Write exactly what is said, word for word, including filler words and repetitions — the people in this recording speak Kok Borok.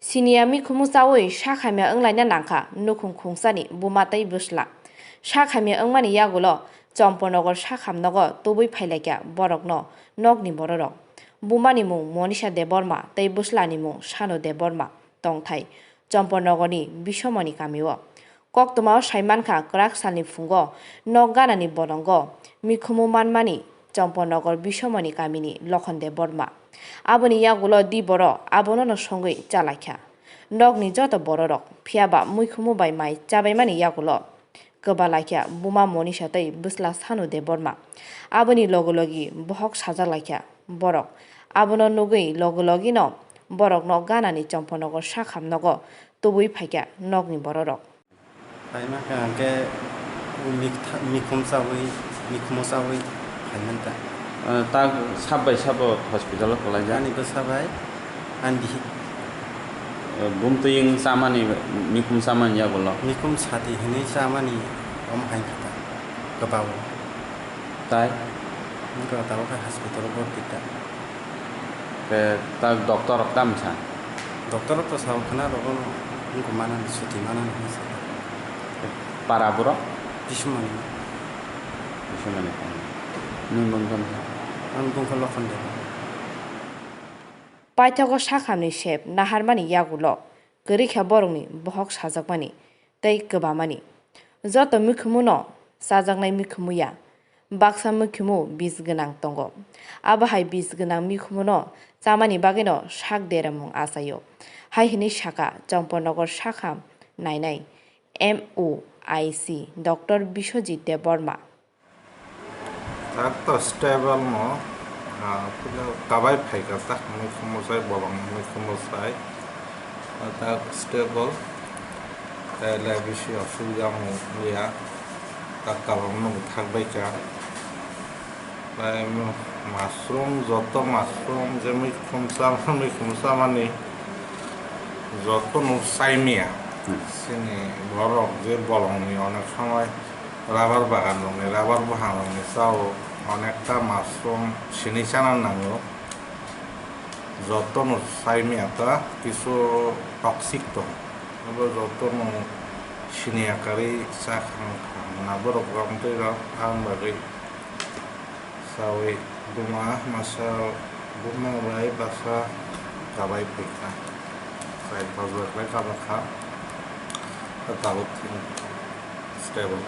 Siniya mikhumu chaui sak hamya wnglaina nangkha nukhung khungsani buma tei bwsla. Sak hamya wngmani yagulo Chompornogor sak hamnogo tubui phailaikha borokno nokni bororok. Bumani mung Monisha Debbarma tei bwslani mung Sanu Debbarma, tongthai Chompornogorni Bisomoni kamio. Koktwmao sai mankha kwrak salni phungo nok ganani bolongo mikhumu manmani Chompornogor Bisomoni kamini Lokhon Debbarma. Aboni yagulo di boro abonono songwi chalaikha nokni joto bororok, phiyaba muikhumu bai mai chabaimani yagulo kwbalaikha buma Monisha tei bwsla Sanu Debbarma. Aboni logi logi bohok sajaklaikha borok. Abono nugwi logi logino borokno ganani Chompornogor sak hamnogo tubui phaikha nokni bororok. Paima khe hwnkhe mik-, mikhum chaui, mikhumo chaui phaimanta. Ah, tak sab bai sabo hospital o kwlaijak? Ani bwsa bai, ani bihik. Eh, bumtwi wng chamani, mikhum chamani yagulo? Mikhum sati hwnwi chamani, omo hai khe ta, kwbao. Tai? Wngkha tabuk khe hospital o bhorti ta. Khe ta doctor rok tamo sa? Doctor rok to sao khna rogo no wngkha manani, suti manani hinwi sa. Para borok? Bismani. Bismani. Nwng bumtwi wng kha? Ang bumkha Lokhon Debbarma. Paithago sakhamni sep naharmani yagulo kwrwi kha borokni bohok sajakmani tei kwbamani. Joto mikhumuno chajaknai mikhumu ya, baksa mikhumu bis gwnang tongo. Abo hai bis gwnang mikhumuno chamani bagwino sak deramung achaio, hai hwnwi sakha Chompornogor sakham nainai M O I C Doctor Biswajit Debbarma. Tak to stable no, ah, puila kabai phaikha tak, mikhumu sai, bolong mikhumu sai, ah, tak stable, tei le bisi osubida wng ya, tak kabang no thak bai kha, tei mushroom, joto mushroom je mikhum cha, mikhum chamani joto no sai maya, Hmm. Chini borok je bolong ni onek somoi. Rubber bagan rokni, rubber buphang rokni chao onekta mushroom sini chana nango. Jotono sai maya ta, kisu toxic tong. Abo jotono sini yakarwi cha khang khang na borok rok tei rok ang bagwi chawi buma masa buma bai basa kabai phaikha. Chai bajra khlai kha bakha. Tabuk thing stable.